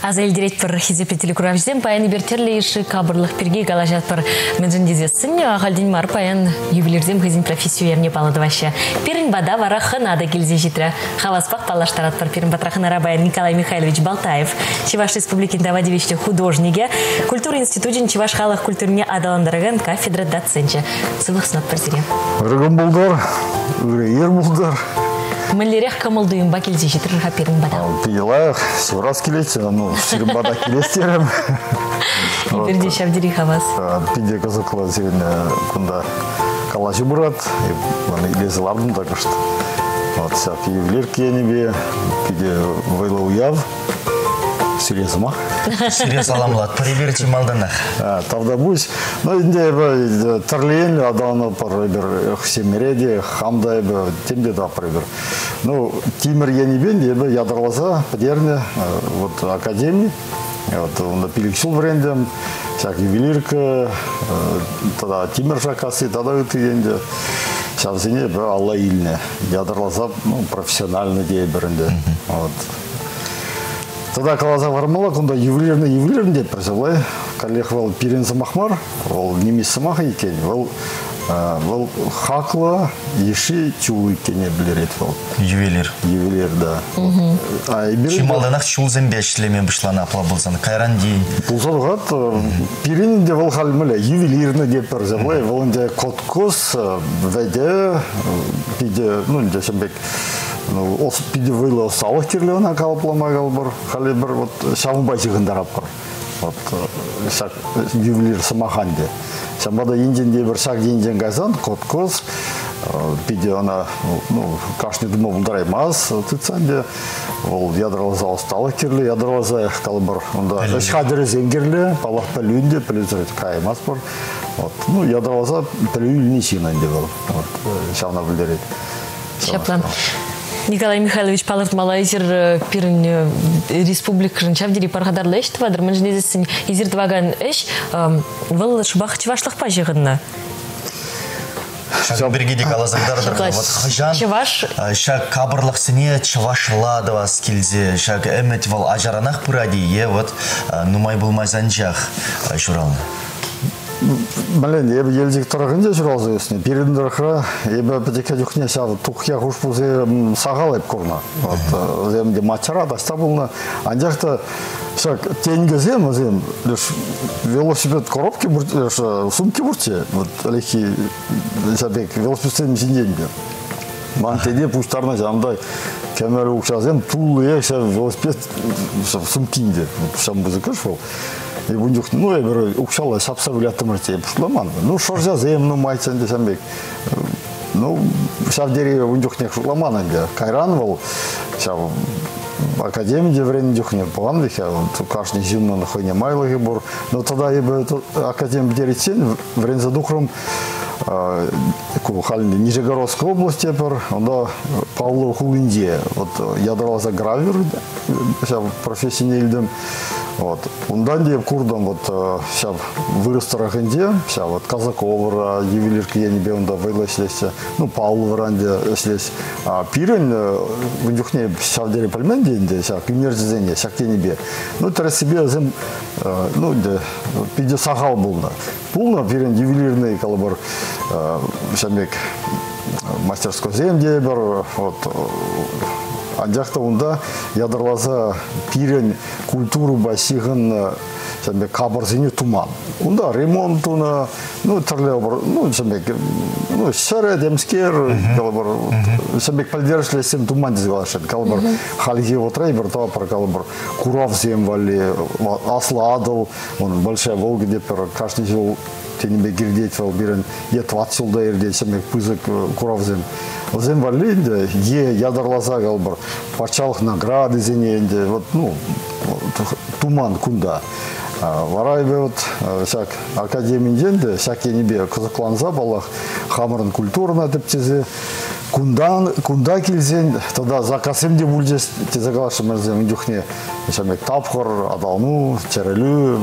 Аса илтеретпӗр, хисеплӗ телекуравҫӑсем, паян эпир тӗрлӗ йышши капӑрлӑх пирки калаҫатпӑр. Мӗншӗн тесессӗн ахальтен мар паян юбилярсем хӑйсен професси уявне паллӑ тӑваҫҫӗ. Пирӗн пата вара хӑна та килсе ҫитрӗ. Хаваспах паллаштаратпӑр. Пирӗн патра хӑнара паян Николай Михайлович Балтаев, Чӑваш Республикин тава тивӗҫлӗ художникӗ, культура институчӗн чӑваш халӑх культурине аталантаракан кафедра доценчӗ. Сывлӑх сунатпӑр сире. Ырӑ кун пултӑр, ырӑ ир пултӑр. Мӗнлерех кӑмӑл-туйӑмпа килсе ҫитрӗр-ха пирӗн пата? Питӗ лайӑх, ҫывӑрас килет, ну, сирӗн пата килес терӗм. Эпир те ҫав тери хавас. Питӗ кӑсӑклӑ сирӗн кунта калаҫу пырать. Илесе лартӑм та кӑшт. Вот ҫак ювелирка енӗпе питӗ вӑйлӑ уяв. Сире сӑмах. Сире саламлатпӑр эпир чи малтанах. Тавтапуҫ. Ну, ӗнтӗ эпӗ тӗрлӗ енлӗ аталанатпӑр эпир семьере те, хам та эпӗ тем те тӑватпӑр эпир. Ну, тимӗр енӗпе те эпӗ ятарласа пӗтернӗ вот академи. Вот унта 5 ҫул вӗрентӗм. Ҫак ювелирка, тата тимӗр шаккасси тата ытти енте. Ҫавсене эпӗ алла илнӗ. Ятарласа, ну, профессионально тейӗпӗр ӗнтӗ. Вот. Тата каласа хӑвармалла, кунта ювелирный ювелирный тетпӗр ҫавлай. Каллех вӑл пирӗн сӑмах мар, вӑл нимӗҫ сӑмахӗ иккен. Вӑл вӑл хаклӑ йышши чул иккенне пӗлтерет вӑл. Ювелир. Ювелир, да. А эпир Чи малтанах чулсемпе ӗҫлеме пуҫланӑ апла пулсан. Кайран тин. Пулса тухать. Пирӗн те вӑл халь мӗнле ювелирный тетпӗр ҫавлай. Вӑл ӗнтӗ коткос вӗтӗ питӗ, ну, ӗнтӗ ҫын пек ну, питӗ вӑйлӑ ӑсталӑх кирлӗ ӑна калӑплама калӑпӑр. Халӗ пӗр вот ҫавӑнпа ҫыхӑнтаратпӑр. Вот ҫак ювелир сӑмах ӗнтӗ. Ҫавӑнпа та енчен те пӗр ҫак енчен кайсан коткос питӗ ӑна ну, кашни тума пултараймасть тытса ӗнтӗ. Вӑл ятарласа ӑсталӑх кирлӗ, ятарласа калӑпӑр. Унта ӗҫ хатӗрӗсем кирлӗ, паллах, пӗлӳ ӗнтӗ, пӗлӳсӗр каймастпӑр. Вот. Ну, ятарласа пӗлӳ илни ҫын ӗнтӗ вӑл. Вот, ҫавна пӗлтерет. Ҫапла. Николай Михайлович палӑртмалла, эсир пирӗн республикӑшӑн ҫав тери пархатарлӑ ӗҫ тӑватӑр. Мӗншӗн тесессӗн эсир тӑвакан ӗҫ вӑл шӑпах чӑвашлӑхпа ҫыхӑннӑ. Ҫакӑн пирки те каласа кӑтартӑр. Вот хӑҫан чӑваш ҫак капӑрлӑхсене чӑвашла тӑвас килсе, ҫак ӗмӗт вӑл ачаранах пырать-и е вот нумай пулмасть анчах ҫуралнӑ? Блин, эпӗ Елчӗк тӑрӑхӗнче ҫуралса ӳснӗ. Пирӗн тӑрӑхра эпӗ пӗчӗккӗ чухне ҫав тухья хушпусем сахал эп курнӑ. Вот, вӗсем те маччара таҫта пулнӑ. Анчах та ҫак тенкӗсем вӗсем леш велосипед коробки леш сумки пурччӗ. Вот ӗлӗкхи ҫав пек велосипедсем ҫинчен те. Ман тете пуҫтарнӑ ҫавӑнта кӗмӗл укҫасем туллиех ҫав велосипед сумкинче. Ҫав пысӑкӑш вӑл. И ун чухне, ну, эпир укҫалла ҫапса выляттӑмӑр те шутламан. Ну, шӑрҫасем нумайччӗ ӗнтӗ ҫавӑн пек. Ну, ҫав тери ун чухнех шутламан ӗнтӗ. Кайран вӑл ҫав академире вӗреннӗ чухне пӑхан вӗт кашни ҫыннӑн хӑйне майлӑхӗ пур. Но тогда эпӗ академи пӗтериччен вӗренсе тухрӑм ку халь Нижегородская область тепӗр, унта Павлов хулинче вот ятарласа гравер ҫав профессине илтӗм. Вот. Унтан те куртӑм вот ҫав вырӑс тӑрӑхӗнче, ҫав вот Казаковӑра, ювелирка енӗпе унта вӑйлӑ ӗҫлеҫҫӗ. Ну, Павловӑра ӗнтӗ ӗҫлес. А пирӗн ун чухне ҫав тери пӗлмен те ӗнтӗ ҫак ӳнерҫӗсене ҫак енӗпе. Ну, тӗрӗссипе вӗсем ну, ӗнтӗ питӗ сахал пулнӑ. Пулнӑ пирӗн ювелирный калӑпӑр ҫав пек мастерскойсем те пӗр, вот, анчах та унта ятарласа пирӗн культурӑпа ҫыхӑннӑ ҫавӑн пек капӑрсене туман. Унта ремонт тунӑ, ну, тӗрлӗ, ну, ҫавӑн пек, ну, ҫӗрӗ темскер, калӑпӑр, ҫавӑн пек пӗлтерӗшлӗ ӗҫсем туман тесе каласшӑн. Калӑпӑр, хальхи вӑхӑтра эпир тӑватпӑр, калӑпӑр, куравсем валли, Аслӑ Атӑл, он Большая Волга тетпӗр, кашни ҫул тенӗ пек иртет вӑл пирӗн, е тӑват ҫулта иртет ҫавӑн пек пысӑк куравсем. Вӗсем валли ӗнтӗ е ятарласа калӑпӑр, патшалӑх наградисене ӗнтӗ, вот, ну, туман кунта. Вара эпӗ вот ҫак академинчен те ҫак енӗпе кӑсӑкланса, паллах, хамӑрӑн культурӑна тӗпчесе, кунтан, кунта килсен тата заказсем те пулчӗҫ тесе каласшӑн вӗсем ун чухне. Ҫавӑн пек тапхӑр, аталану, чӗрӗлӳ,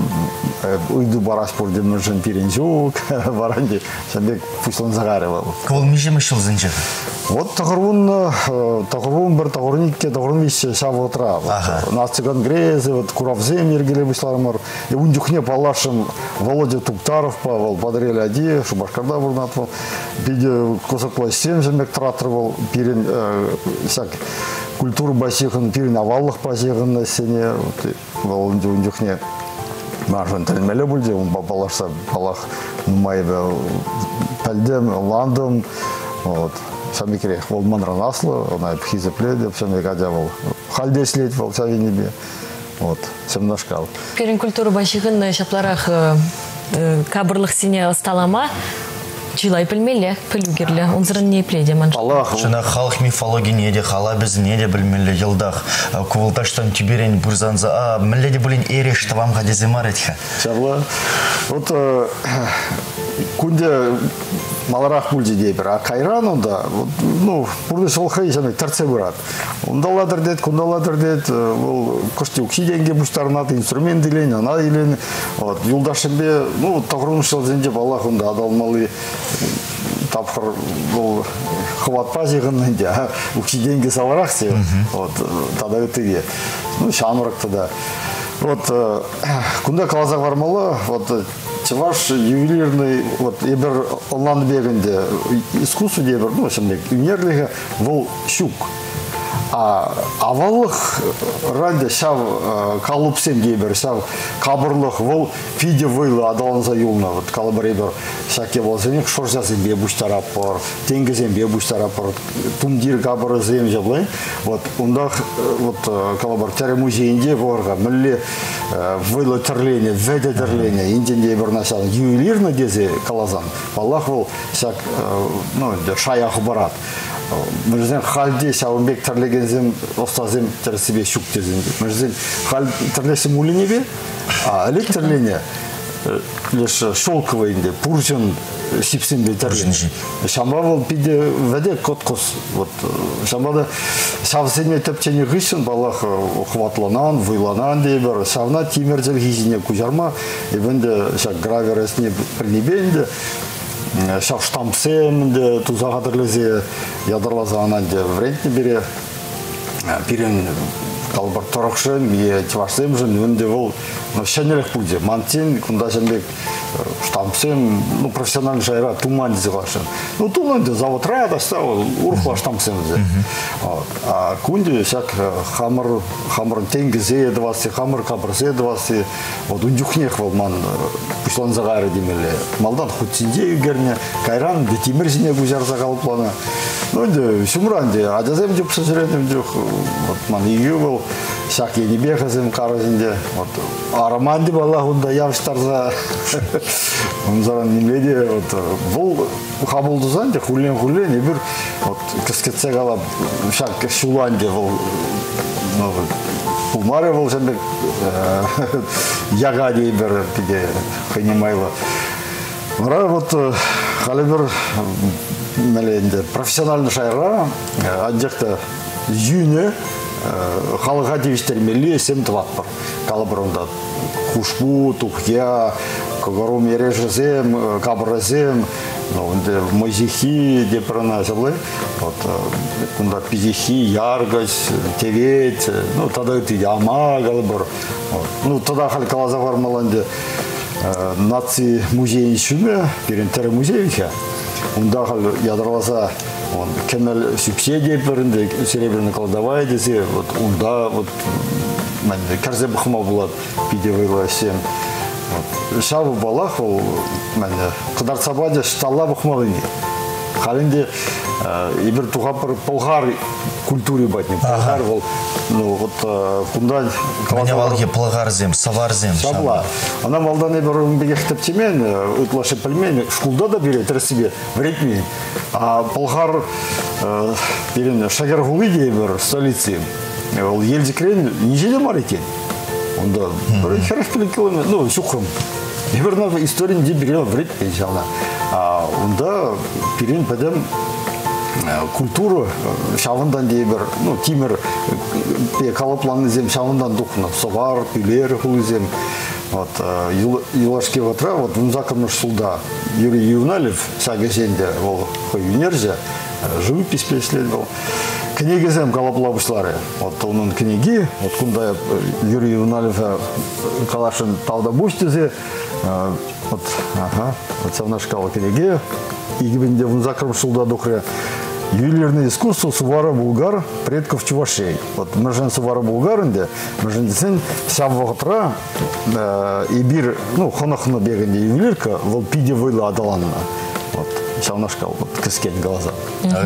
ыйту парас пур темӗншӗн пирӗн ҫук, вара ӗнтӗ ҫавӑн пек пуҫланса кайрӗ вӑл. Вӑл миҫемӗш ҫулсенче? Вот тӑхӑрвун пӗр, тӑхӑрвун иккӗ, тӑхӑрвун виҫҫӗ ҫав вӑхӑтра. Наци конгресӗ, вот куравсем йӗркеле пуҫларӑмӑр. Ун чухне паллашрӑм Володя Туктаровпа, вӑл Патӑрьел ачи, Шупашкарта пурӑнать вӑл. Питӗ кӑсӑклӑ ӗҫсемшӗн пек тӑратрӗ вӑл пирӗн ҫак культурӑпа ҫыхӑннӑ, пирӗн аваллӑхпа ҫыхӑннӑ ӗҫсене. Вӑл ун чухне маншӑн тӗлӗнмелле пулчӗ, унпа паллашса, паллах, нумай пӗлтӗм, ӑнлантӑм. Вот. Ҫав пекрех вӑл манран аслӑ, ӑна хисеплетӗп, ҫав пек ача вӑл халь те ӗҫлет вӑл ҫав енӗпе. Вот, ҫавнашкал. Пирӗн культурӑпа ҫыхӑннӑ ҫапларах капӑрлӑхсене ӑсталама чылай пӗлмелле, пӗлӳ кирлӗ. Унсӑрӑн ниепле те ман. Паллах. Чӑнах халӑх мифологине те, халапӗсене те пӗлмелле йӑлтах. Кувӑлташтан тӳперен пырсанса, а, мӗнле те пулин эреш тӑвам-ха тесе мар ӗт-ха. Ҫапла. Вот кунте маларах пулчӗ тейпӗр, а кайран унта, ну, пурнӑҫ вӑл хӑй ҫавна тӗртсе пырать. Унталла тӗртет, кунталла тӗртет, вӑл кӑшт укҫи-тенки пуҫтарӑнать, инструмент илен, ӑна илен. Вот, юлташсемпе, ну, тӑхӑрмӗш ҫулсенче, паллах, унта аталанмалли тапхӑр вӑл хӑватпа ҫыхӑннӑ ӗнтӗ, укҫи-тенки саларах те, вот, тата ытти те. Ну, ҫамрӑк тата. Вот, кунта каласа хӑвармалла, вот, чӑваш ювелирный, вот, эпир ӑнланнӑ пек ӗнтӗ, искусство тепӗр, ну, ҫын пек, ӳнерлӗхӗ вӑл ҫук. А аваллӑх ранде ҫав калӑпсем тейӗпӗр, ҫав капӑрлӑх вӑл питӗ вӑйлӑ аталанса юлнӑ. Вот калӑпӑр эпир ҫак япаласене шӑрҫасемпе пуҫтаратпӑр, тенкӗсемпе пуҫтаратпӑр, тумтир капӑрӗсем ҫапла. Вот унтах вот калӑпӑр тӗрӗ музейӗнче пӑхӑр-ха, мӗнле вӑйлӑ тӗрленӗ, вӗтӗ тӗрленӗ, енчен те эпир ӑна ҫав ювелирно тесе каласан, паллах, вӑл ҫак ну, шая хӑпарать. Мӗншӗн хальте ҫавӑн пек тӗрлекенсем, ӑстасем тӗрӗссипе ҫук тесен. Мӗншӗн халь тӗрлеҫҫӗ мулленепе, а ӗлӗк тӗрленӗ леш шелковый ӗнтӗ, пурҫӑн ҫипсемпе тӗрленӗ. Ҫавӑнпа вӑл питӗ вӗтӗ кӑткӑс. Вот ҫавӑнпа та ҫавсене тӗпченӗ хыҫҫӑн, паллах, хӑватланан, вӑйланан тейӗпӗр. Ҫавна тимӗр чӗлхи ҫине куҫарма эпӗ ӗнтӗ ҫак гравер ӗҫне пӗлнипе ӗнтӗ ҫав штампсем ӗнтӗ туса хатӗрлесе ятарласа ӑна ӗнтӗ вӗрентнӗ пире. Пирӗн калӑпӑр тӑрӑхшӑн е чӑвашсемшӗн ӗнтӗ вӑл ҫӗнӗлӗх пулчӗ. Мантин кунта ҫын пек штампсем, ну, профессиональный шайра туман тесе каласшӑн. Ну, тунӑ ӗнтӗ заводра таҫта урӑхла штампсем вӗсем. А кунте ҫак хамӑр хамӑрӑн тенкӗсе тӑвасси, хамӑр капӑрсе тӑвасси, вот ун чухнех вӑл ман пуҫланса кайрӗ темелле. Малтан хутсенче ӳкернӗ, кайран тимӗр ҫине куҫарса калӑпланӑ. Ну, ӗнтӗ ҫумра ӗнтӗ ачасем чупса ҫӳренӗ чух, вот ман икӗ ывӑл ҫак енӗпе хӑйсем карӗҫ ӗнтӗ. Вот арӑма ӗнтӗ паллах унта явӑҫтарса унсӑрӑн нимле те вот вӑл хапӑл тусан ӗнтӗ хуллен-хуллен эпир вот кӗскетсе калап ҫак ҫула ӗнтӗ вӑл ну, пулмарӗ вӑл ҫын пек яка тейӗпӗр питӗ хӑйне майлӑ. Вара вот халӗ пӗр мӗнле ӗнтӗ профессиональный шайра анчах та йӳнӗ халӑха тивӗҫтермелли ӗҫсем тӑватпӑр. Калӑпӑр унта хушпу, тухья, кӑкӑрум эрешӗсем, капӑрӗсем, ну, ӗнтӗ мӑйҫыххи те пӗр ӑна ҫапла. Вот кунта пиҫиххи, яркӑч, тевет, ну, тата ытти яма калӑпӑр. Ну, тата халь каласа хӑвармалла ӗнтӗ наци музейӗн ҫумӗ, пирӗн тӗрӗ музейӗ-ха. Унта халь ятарласа он кӗмӗл ҫӳпҫе те пӗр ӗнтӗ, серебряный кладовая тесе, вот унта вот кӗрсе пӑхма пулать питӗ вӑйлӑ ӗҫсем. Вот. Ҫав паллах вӑл кӑтартса пачӗ ӑҫталла пӑхмаллине. Халь ӗнтӗ эпир тухатпӑр пӑлхар культури патне. Пӑлхар вӑл, ну, вот кунта... Мӗн авалхи пӑлхарсем, сӑварсем. Ҫапла. Ӑна малтан эпир ун пекех тӗпчемен, ытлашши пӗлмен. Шкулта та пире тӗрӗссипе вӗрентмен. А пӑлхар пирӗн Шӗкӗр хули тейӗпӗр, столици. Вӑл Елчӗкрен инҫе те мар иккен. Унта пӗр 45 километр, ну, ҫухрӑм. Эпир ӑна историнче пире вӗрентмен ҫавна. Унта пирӗн пӗтӗм культура ҫавӑнтан тейӗпӗр, ну, тимӗр калӑпланнисем ҫавӑнтан тухнӑ. Сӑвар, Пӳлер хулисем. Вот, юлашки вӑхӑтра, вот, 18-мӗш ҫулта Юрий Ювеналев ҫак ӗҫе ӗнтӗ вӑл хӑй ӳнерҫӗ. Живописпе ӗҫлет вӑл. Кӗнекесем калӑпла пуҫларӗ. Вот унӑн кӗнеки, вот кунта Юрий Ювеналев каласшӑн тавтапуҫ тесе, вот, ага, вот ҫавнашкал кӗнеке 2018 ҫулта тухрӗ. Ювелирное искусство Сувара-Булгар предков чувашей. Вот мӗншӗн Сувара-Булгар ӗнтӗ, мӗншӗн тесен ҫав вӑхӑтра эпир, ну, хӑнӑхнӑ пек ӗнтӗ ювелирка, вӑл питӗ вӑйлӑ аталаннӑ. Вот ҫавнашкал вот кӗскен каласан.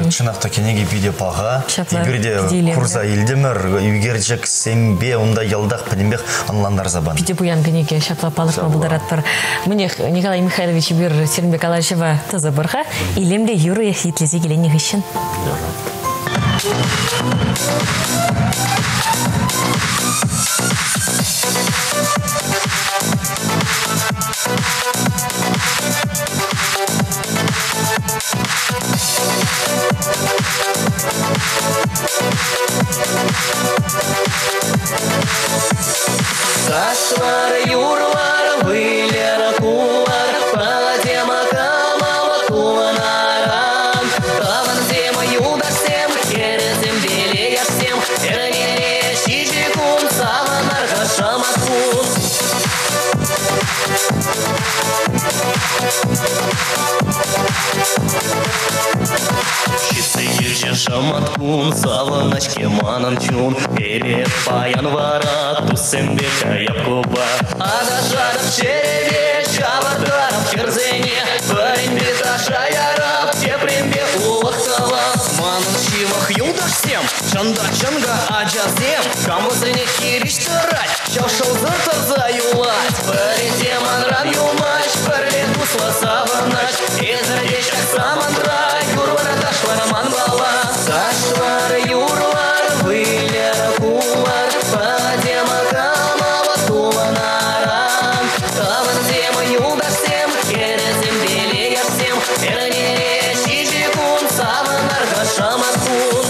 Чӑнах та кӗнеке питӗ паха. Эпир те курса илтӗмӗр, ӳкерчӗксемпе унта йӑлтах пӗтӗмпех ӑнлантарса панӑ. Питӗ пуян кӗнеке, ҫапла палӑртма пултаратпӑр. Мӗнех, Николай Михайлович, эпир сирӗнпе калаҫӑва тӑсӑпӑр-ха. Илемлӗ юрӑ итлесе киленнӗ хыҫҫӑн. Ташлар, юрлар, вылер, кулар, Патема камала туланаран. Тавансем, юлташсем, хӗрсем, телеяшсем, Эрнере ҫичӗ кун савӑнар шамат кун. Ҫитсе килчӗ шӑмат кун, савӑнать-ҫке манӑн чун. Эпӗ паян вара туссемпе каяп клуба. Аташатӑп чӗрепе, ҫавӑртарап хӗрсене. Пӗринпе ташша ярап, тепринпе улӑх тӑвап. Манӑн ҫывӑх юлташсем, чӑн та чӑнкӑ ачасем. Кам вӗсене хирӗҫ тӑрать, ҫав шӑлсӑр тӑрса юлать. Пӗри те манран юлмасть, пӗрле туслӑ савӑнать. Эсӗр те ҫак самантра юрлар, ташлар манпала. Ташлар, юрлар, выляр, кулар, патема камала туланаран. Тӑвансем, юлташсем, хӗрсем, телеяшсем, эрнере ҫичӗ кун савӑнар шамат кун.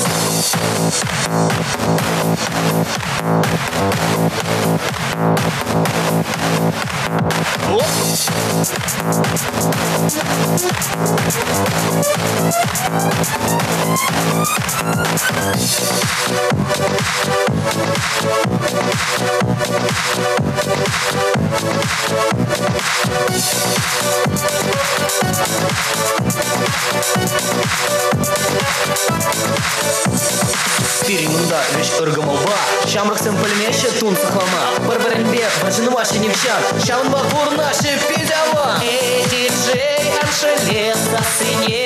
Пирӗн унта ӗҫ ыркӑмӑлпа, ҫамрӑксем пӗлмеҫҫӗ тунсӑхлама. Пӗр-пӗринпе вӑрҫӑнмаҫҫӗ нихҫан, ҫавӑнпа пурӑнаҫҫӗ пит аван. Эй, диджей, ан шелле сассине,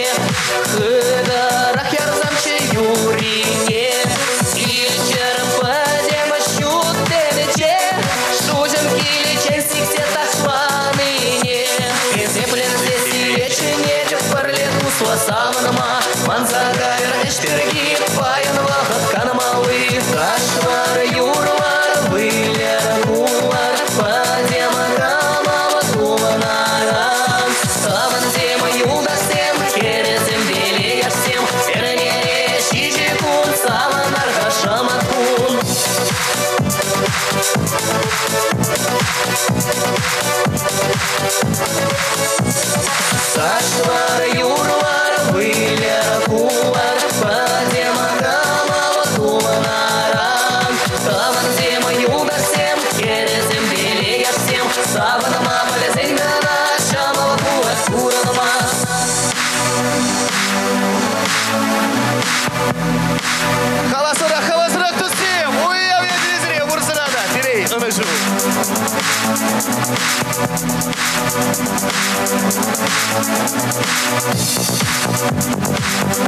хытӑрах ярсамччӗ юррине. Илчӗр пӗтӗм ҫут тӗнче, шуҫӑм киличчен сиксе ташланине. Хисепленсе сире чӗнетӗп пӗрле туслӑ савӑнма. Манса кайӑр ӗҫ пирки, паян вӑхӑт канмалли. Ташлар, юрлар, выляр, кулар, патема камала туланаран. Тӑвансем, юлташсем, хӗрсем, телеяшсем, эрнере ҫичӗ кун савӑнар шӑмат кун. Ташлар, юрлар, выляр, кулар, патема камала туланаран. Тӑвансем, юлташсем, хӗрсем, телеяшсем, савӑнма пӗлсен кӑна ҫӑмӑл пулать пурӑнма. Халасырах, халасырах туссем! Уяв ячӗсене пурсӑра та телей, ӑнӑҫу!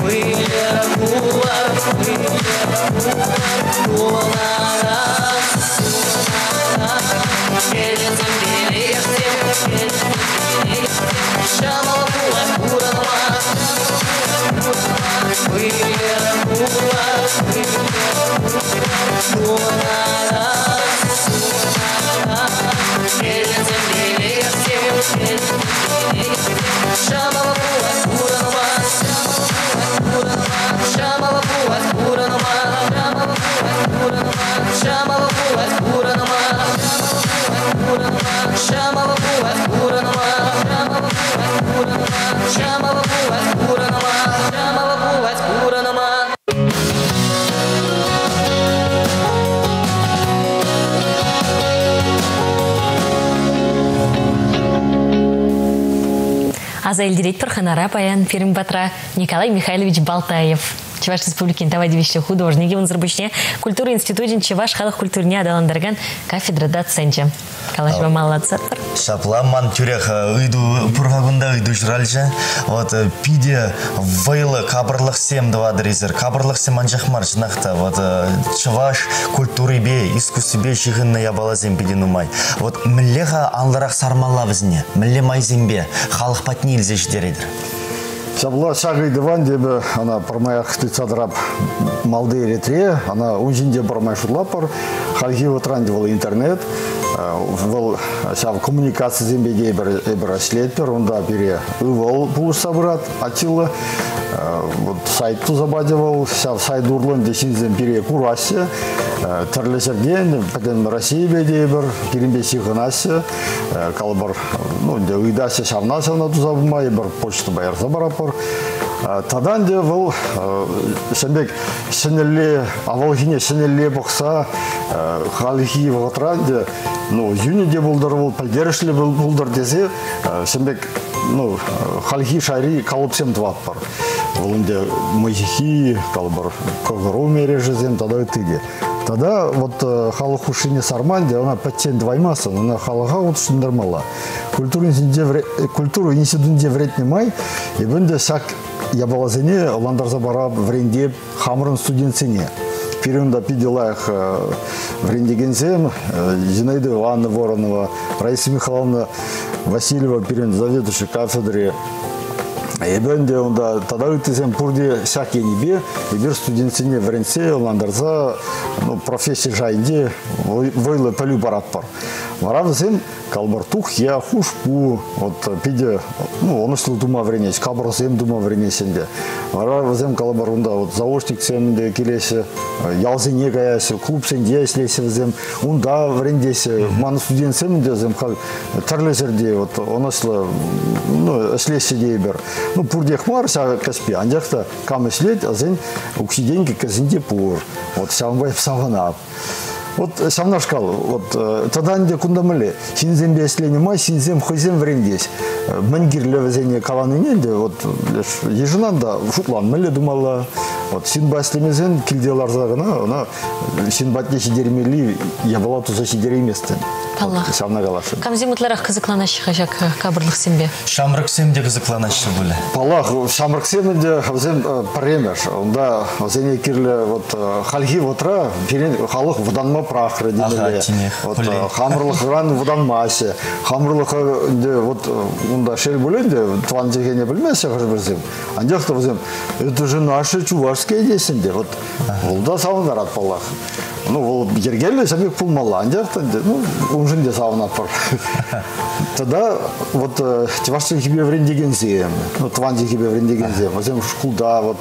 Выляр, кулар, выляр, кулар, туланаран. Хӗрсем, телеяшсем, хӗрсем, телеяшсем, ҫӑмӑл пулать пурӑнма. Выляр, кулар, выляр, кулар, туланаран. Хӗрсем, телеяшсем, хӗрсем, телеяшсем, ҫӑмӑл пулать пурӑнма. Ҫӑмӑл пулать пурӑнма, ҫӑмӑл пулать пурӑнма, ҫӑмӑл пулать пурӑнма, ҫӑмӑл пулать пурӑнма, ҫӑмӑл пулать пурӑнма, ҫӑмӑл пулать пурӑнма, ҫӑмӑл пулать. Аса илтеретпӗр хӑнара паян пирӗн патра Николай Михайлович Балтаев. Чӑваш Республикин тава тивӗҫлӗ художникӗ, унсӑр пуҫне культура институчӗн чӑваш халӑх культурине аталантаракан кафедра доценчӗ. Калаҫӑва маллатсатпӑр. Ҫапла ман тӳрех ыйту пур-ха кунта, ыйту ҫуралчӗ. Вот питӗ вӑйлӑ капӑрлӑхсем тӑватӑр эсир. Капӑрлӑхсем анчах мар, чӑнах та. Вот чӑваш культурипе, искусствипе ҫыхӑннӑ япаласем питӗ нумай. Вот мӗнле-ха анлӑрах сармалла вӗсене? Мӗнле майсемпе халӑх патне илсе ҫитеретӗр? Ҫапла ҫак ыйтӑван тепӗ ӑна пӗрмаях тытса тӑрап малти ретре, ӑна ун ҫинче пӗрмай шутлатпӑр. Хальхи вӑхӑтран вӑл интернет, вӑл ҫав коммуникацисемпе те эпир ӗҫлетпӗр. Унта пире ывӑл пулӑшса пырать, Атилла. Вот сайт туса пачӗ вӑл. Ҫав сайт урлӑ ӗнтӗ ҫынсем пире кураҫҫӗ. Тӗрлӗ ҫӗртен, пӗтӗм Российӑпе те эпир пирӗнпе ҫыхӑнаҫҫӗ. Калӑпӑр, ну, ӗнтӗ ыйтаҫҫӗ ҫавна-ҫавна туса пыма, эпир почтӑпа ярса паратпӑр. Тата ӗнтӗ вӑл ҫын пек ҫӗнӗлле, авалхине ҫӗнӗлле пӑхса хальхи вӑхӑтра ӗнтӗ, ну, йӳнӗ те пултӑр вӑл, пӗлтерӗшлӗ пултӑр тесе ҫын пек, ну, хальхи шайри калӑпсем тӑватпӑр. Вӑл ӗнтӗ мӑйхи, калӑпӑр, кӑкӑру мережӗсем тата ытти те. Тата вот халӑх хушшине сарма ӗнтӗ ӑна пӗччен тӑваймастӑн, ӑна халӑха хутшӑнтармалла. Культура институтӗнче вӗрентнӗ май эпӗ ӗнтӗ ҫак япаласене ӑнлантарса парап, вӗрентеп хамӑрӑн студентсене. Пирӗн унта питӗ лайӑх вӗрентекенсем, Зинаида Ивановна Воронова, Раиса Михайловна Васильева пирӗн заведующий кафедри. Эпӗ ӗнтӗ унта тата ыттисем пурте ҫак енӗпе эпир студентсене вӗрентсе, ӑнлантарса, ну, професси шайӗнче вӑйлӑ пӗлӳ паратпӑр. Вара вӗсем калӑпӑр тухья, хушпу, вот питӗ, ну, ӑнӑҫлӑ тума вӗренеҫ, капӑрсем тума вӗренеҫ ӗнтӗ. Вара вӗсем калӑпӑр унта вот заочниксем те килеҫҫӗ, ялсене каяҫҫӗ, клубсенче ӗҫлеҫҫӗ вӗсем, унта вӗрентеҫҫӗ. Ман студентсем ӗнтӗ вӗсем халь тӗрлӗ ҫӗрте вот ӑнӑҫлӑ, ну, ӗҫлеҫҫӗ тейӗпӗр. Ну, пуртех мар ҫав кӗспе, анчах та кам ӗҫлет, вӗсен укҫи-тенки кӗсенте пур. Вот ҫавӑнпа эп савӑнап. Вот ҫавнашкал, вот тата ӗнтӗ кунта мӗнле, ҫынсемпе ӗҫленӗ май ҫынсем хӑйсем вӗрентеҫ. Мӗн кирлӗ вӗсене каланине ӗнтӗ, вот йышӑнан та шутлан, мӗнле тумалла. Вот ҫынпа ӗҫлемесен килте ларса кӑна ӑна ҫын патне ҫитермелли япала туса ҫитерейместӗн. Паллах. Ҫавна каласшӑн. Камсем ытларах кӑсӑкланаҫҫӗ-ха ҫак капӑрлӑхсемпе? Ҫамрӑксем те кӑсӑкланаҫҫӗ пулӗ. Паллах, ҫамрӑксем ӗнтӗ вӗсем пӗрремӗш. Унта вӗсене кирлӗ вот хальхи вӑхӑтра пирӗн халӑх вӑтанма пӑрахрӗ темелле. Вот хамӑрлӑхран вӑтанмаҫҫӗ. Хамӑрлӑха ӗнтӗ вот унта шел пулин те тӑван чӗлхене пӗлмеҫҫӗ хӑш-пӗрсем. Анчах та вӗсем это же наше чувашское теҫҫӗ ӗнтӗ. Вот вӑл та савӑнтарать паллах. Ну, вӑл йӗркеллӗ ҫав пек пулмалла, анчах та ну, уншӑн те савӑнатпӑр. Тата вот чӑваш чӗлхипе вӗрентекенсем, ну, тӑван чӗлхепе вӗрентекенсем, вӗсем шкулта, вот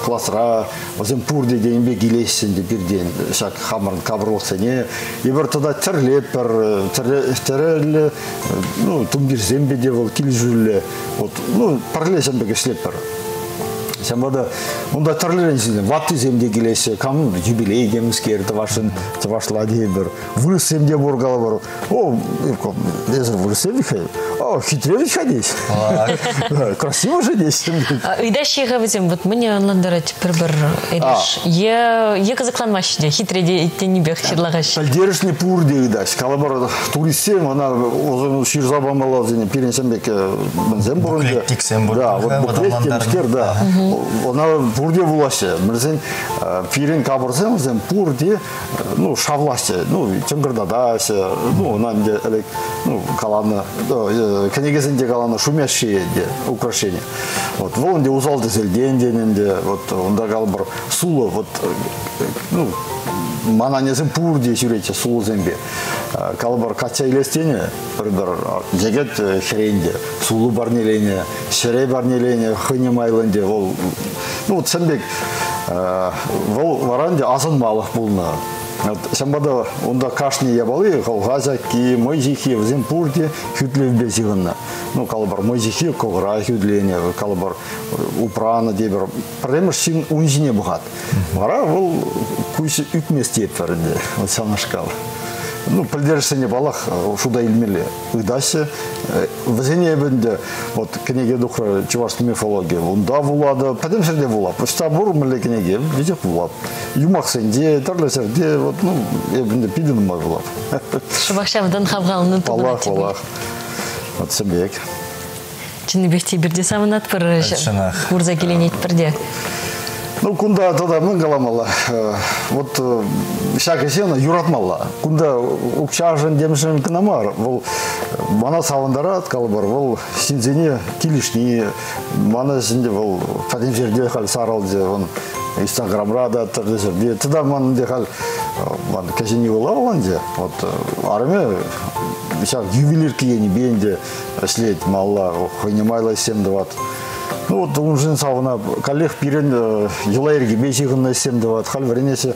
класра, вӗсем пурте тенӗ пек килеҫҫӗ ӗнтӗ пиртен ҫак хамӑрӑн капӑрлӑхсене. Эпир тата тӗрлетпӗр, тӗрӗллӗ, ну, тумтирсемпе те вӑл килӗшӳллӗ. Вот, ну, пӗрле ҫын пек ӗҫлетпӗр. Ҫавӑнпа та унта тӗрлӗрен ҫынсем, ваттисем те килеҫҫӗ, кам юбилей темскер тӑвашӑн, чӑвашла тейӗпӗр. Вырӑссем те пур калӑпӑр. О, эсӗ вырӑссем вӗт-ха? О, хитре вӗт-ха теҫ. Красиво же теҫ. Ыйтаҫҫӗ-ха вӗсем, вот мӗне ӑнлантарать пӗр-пӗр эреш? Е кӑсӑкланмаҫҫӗ те, хитре те тенипех ҫырлахаҫҫӗ? Пӗлтерӗшне пурте ыйтаҫ. Калӑпӑр, туристсем ӑна ҫырса памалла вӗсене пирӗн ҫын пек мӗнсем пур ӗнтӗ. Буклеттиксем пур. Да, вот буклет темскер, да. Ӑна пурте вулаҫҫӗ. Мӗншӗн пирӗн капӑрсем вӗсем пурте, ну, шавлаҫҫӗ, ну, чӑнкӑртатаҫҫӗ. Ну, ӑна ӗнтӗ ӗлӗк, ну, каланӑ, кӗнекесенче каланӑ шумящие те украшение. Вот вӑл ӗнтӗ усал тӗселтен тенӗ ӗнтӗ, вот унта калӑпӑр сулӑ, вот, ну, ман аннесем пурте ҫӳретчӗ сулӑсемпе. Калӑпӑр, качча илес тенӗ пӗр-пӗр йӗкӗт хӗрен те сулӑ парнеленӗ, ҫӗре парнеленӗ, хӑйне майлӑ ӗнтӗ вӑл. Ну, вот ҫын пек вӑл вара ӗнтӗ асӑнмалӑх пулнӑ. Ҫавӑнпа та унта кашни япали, хӑлха ҫакки, мӑй ҫыххи, вӗсем пурте хӳтлевпе ҫыхӑннӑ. Ну, калӑпӑр, мӑй ҫыххи кӑкӑра хӳтӗленӗ, калӑпӑр, упранӑ тепӗр. Пӗрремӗш ҫын ун ҫине пӑхать. Вара вӑл куҫ ӳкмест тетпӗр ӗнтӗ, вот ҫавнашкал. Ну, пӗлтерӗшсене паллах шута илмелле. Ыйтаҫҫӗ. Вӗсене эпӗ ӗнтӗ вот кӗнеке тухрӗ чӑваш мифологи. Унта вулатӑп, пӗтӗм ҫӗрте вулап. Ӑҫта пур мӗнле кӗнеке, веҫех вулап. Юмахсенче, тӗрлӗ ҫӗрте, вот, ну, эпӗ ӗнтӗ питӗ нумай вулап. Шӑпах ҫавӑнтан хавхаланни Паллах, паллах. Вот пек. Чӑннипех те эпир те савӑнатпӑр. Чӑнах. Курса киленетпӗр те. Ну, кунта тата мӗн каламалла? Вот ҫак ӗҫе ӑна юратмалла. Кунта укҫашӑн темшӗн кӑна мар. Вӑл мана савӑнтарать, калӑпӑр, вӑл ҫынсене килӗшни, мана ӗнтӗ вӑл пӗтӗм ҫӗрте халь сарӑлчӗ, вӑн Инстаграмра та тӗрлӗ ҫӗрте. Тата ман ӗнтӗ халь ман кӗҫӗнни вӑл вӑл ӗнтӗ. Вот арӑмӗ ҫак ювелирка енӗпе ӗнтӗ ӗҫлет, малалла хӑйне майлӑ ӗҫсем тӑвать. Ну вот уншӑн савӑна каллех пирӗн йӑла-йӗркепе ҫыхӑннӑ ӗҫсем тӑвать. Халь вӗренеҫҫӗ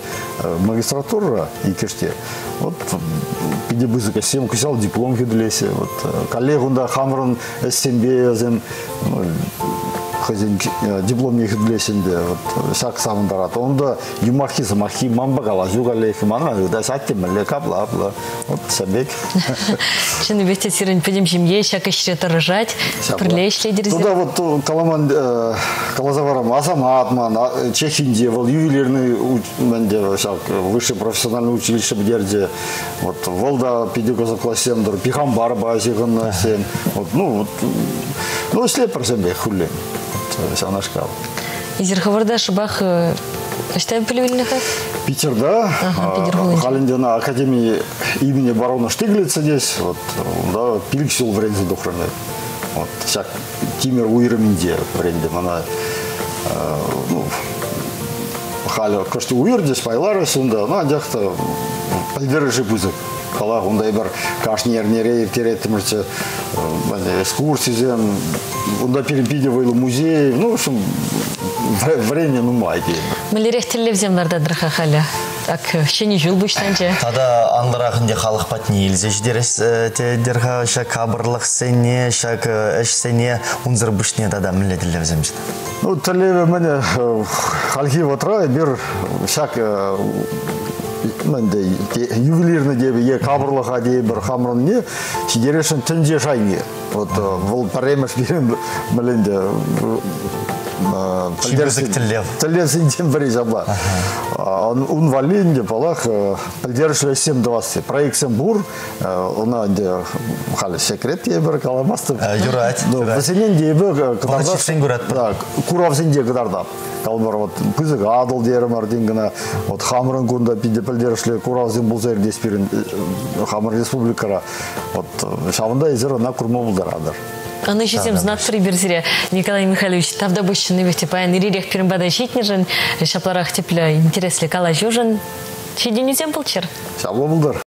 магистратура иккӗште. Вот питӗ пысӑк ӗҫсем, кӑҫал диплом хӳтӗлеҫҫӗ. Вот каллех унта хамӑрӑн ӗҫсемпе вӗсем хӑйсен дипломне хӳтӗлеҫҫӗ ӗнтӗ. Вот ҫак савӑнтарать. Унта юмаххи-сӑмаххи манпа калаҫу каллех. Мана ыйтаҫ, атте мӗнле капла апла. Вот ҫав пек. Чӑннипех те сирӗн пӗтӗм ҫемье ҫак ӗҫре тӑрӑшать, пӗрле ӗҫлетӗр. Туда вот каламан каласа парам, Асамат ман Чехинче вӑл ювелирный мӗнде ҫак высшее профессиональное училище пӗтерчӗ. Вот вӑл та питӗ кӑсӑклаҫсем тӑр, пихампарпа ҫыхӑннӑ ӗҫсем. Вот, ну, вот, ну, ӗҫлетпӗр ҫемпех хуллен. Вот, ҫавнашкал. Эсир хӑвӑрта шӑпах ӑҫта пӗлӳ илнӗ-ха? Питерта, халь ӗнтӗ ӑна Академи имени барона Штиглица здесь, вот, унта 5 ҫул вӗренсе тухрӑм. Вот, ҫак тимӗр уйрӑмӗнче вӗрентӗм ӑна. Ну, халӗ кӑшт уйӑрчӗҫ, пайларӗҫ унта, но анчах та пӗлтерӗшӗ пысӑк. Паллах, унта эпир кашни эрнере ирттереттӗмӗрччӗ экскурсисем, унта пирӗн питӗ вӑйлӑ музей, ну, в общем, вӗреннӗ нумай тейӗпӗр. Мӗнлерех тӗллевсем лартатӑр-ха халӗ? Так, ҫӗнӗ ҫул пуҫланчӗ. Тата анлӑрах ӗнтӗ халӑх патне илсе ҫитерес тетӗр-ха ҫак капӑрлӑхсене, ҫак ӗҫсене, унсӑр пуҫне тата мӗнле тӗллевсем ҫитнӗ? Ну, тӗллевӗ мӗне хальхи вӑхӑтра эпир ҫак ювелирный тейӗпӗр е капӑрлӑха тейӗпӗр хамӑрӑнне ҫитересшӗн тӗнче шайне. Вот вӑл пӗрремӗш пирӗн мӗнле ӗнтӗ пысӑк тӗллев. Тӗллевсенчен пӗри ҫапла. Ун валли ӗнтӗ, паллах, пӗлтерӗшлӗ ӗҫсем тӑвасси. Проектсем пур, ӑна ӗнтӗ халӗ секрет тейӗпӗр, каламастӑп. Юрать. Вӗсене ӗнтӗ эпӗ кӑтартас. куратпӑр. Куравсенче кӑтартап. Калӑпӑр, вот пысӑк Атӑл терӗмӗр тин кӑна. Вот хамӑрӑн кунта питӗ пӗлтерӗшлӗ куравсем пулса иртес пирӗн хамӑр республикӑра. Вот ҫавӑнта эсир ӑна курма пултаратӑр. Ӑнӑҫусем сунатпӑр эпир сире, Николай Михайлович. Тавтапуҫ чӑннипех те паян ир-ирех пирӗн пата ҫитнӗшӗн, ҫапларах тӗплӗ, интереслӗ калаҫушӑн. Ҫитӗнӳсем пулччӑр. Ҫапла пултӑр.